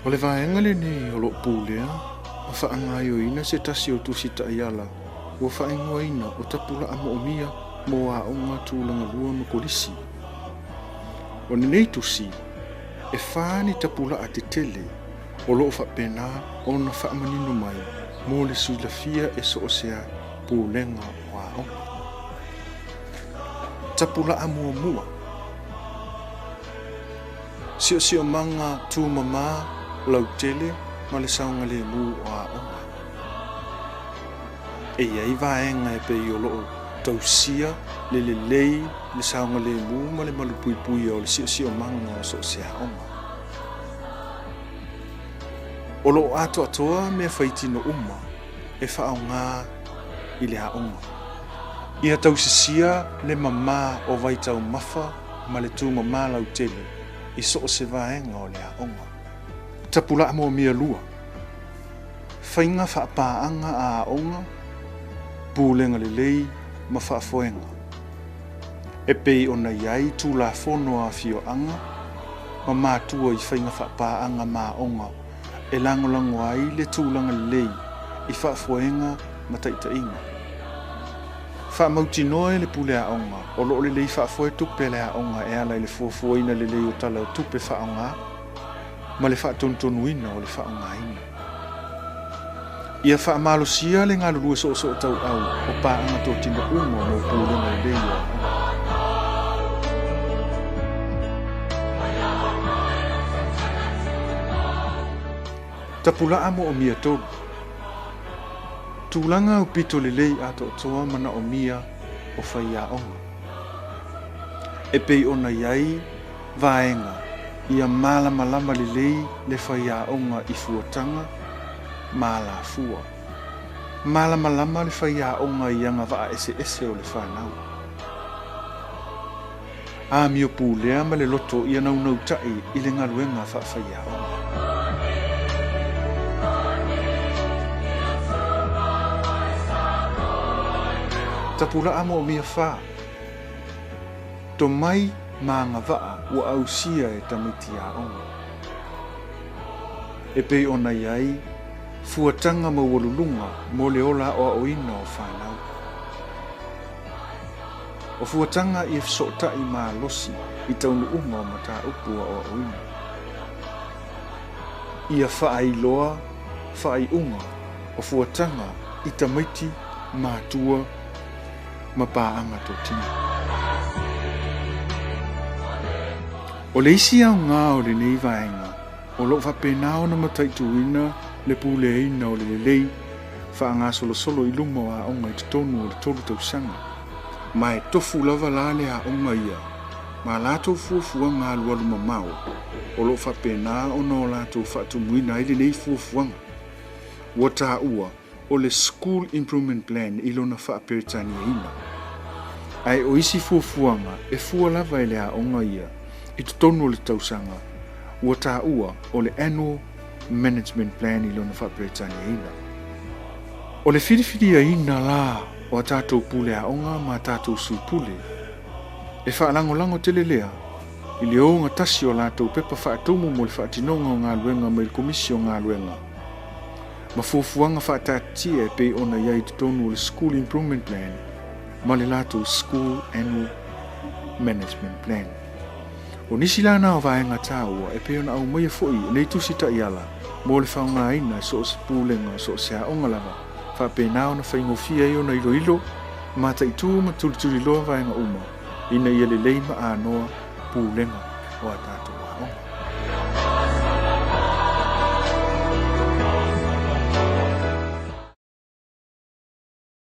O le vaega lenei o lo o pulea ma faagaoioina se tasi o tusi taiala ua faaigoaina o Tapulaa Moomia mo Aoga Tulagalua ma Kolisi. O lenei tusi, e fa ni tapulaa tetele o lo o faapena ona faamanino mai mo le silafia e so o se pulega o aoga. Tapulaa muamua. Siosiomaga tumama lautele ma le saogalemu o aoga. E i ai vaega e pei o lo o tausia le lelei, le saogalemu ma le malupuipuia o le siosiomaga o so o se aoga. O lo o atoatoa mea faitino uma e faaaoga i le aoga. Ia tausisia le mama o vaitaumafa ma le tumama lautele i so o se vaega o le aoga. Tapulaa Moomia 2. Faiga faapaaga a aoga, pulega lelei ma faafoega. E pei ona i ai Tulafono a afioaga ma matua i faiga faapaaga ma aoga e lagolago ai le tulaga lelei i faafoega ma taitaiga. Faamautinoa e le pule aoga o lo o lelei faafoe tupe a le aoga e ala i le fuafuaina lelei o tala o tupe faaaoga ma le faatonutonuina o le faaaogaina. Ia faamalosia le galulue soosootauau o paaga totino uma mo pulega lelei o aoga. Tapulaa moomia 3. Tulaga aupito lelei atoatoa manaomia o faiaoga. E pei ona i ai vaega ia malamalama lelei le faiaoga i fuataga ma alafua. Malamalama le faiaoga i agavaa eseese o le fanau. Amio pulea ma le loto ia naunautai i le galuega faafaiaoga. Tapulaa moomia 4. Tomai ma agavaa ua ausia e tamaiti aoga. E pei ona i ai fuataga maualuluga mo le ola aoaoina o fanau. O fuataga ia fesootai malosi i taunuuga o mataupu aoaoina. Ia faailoa faaiuga o fuataga i tamaiti matua ma paaga totino. O le isi aoga o lenei vaega o lo o faapena ona mataituina le puleaina o le lelei faagasolosolo i luma o aoga i totonu o le 3 tausaga. Ma e tofu lava la le aoga ia ma latou fuafuaga alualu mamao o lo o faapena ona o latou faatumuina ai lenei fuafuaga. Ua taua o le School Improvement Plan i lona faaperetaniaina. Ae o isi fuafuaga e fua lava e le aoga ia i totonu o le tausaga ua taua o le Annual Management Plan i lona faaperetaniaina. O le filifiliaina la o a tatou pule aoga ma a tatou sui pule, e faalagolago tele lea i le ogatasi o latou pepa faatumu mo le faatinoga o galuega mai le Komisi o Galuega ma fuafuaga faataatitia e pei ona i ai i totonu o le School Improvement Plan ma le latou School Annual Management Plan. O nisi la na o vaega taua e pei ona aumaia foi e nei tusi taiala mo le faaaogaina e so o se pulega o so o se aoga lava faapena ona faigofie ai ona iloilo, mataitu ma tulituliloa vaega uma ina ia lelei ma anoa pulega o a tatou aoga.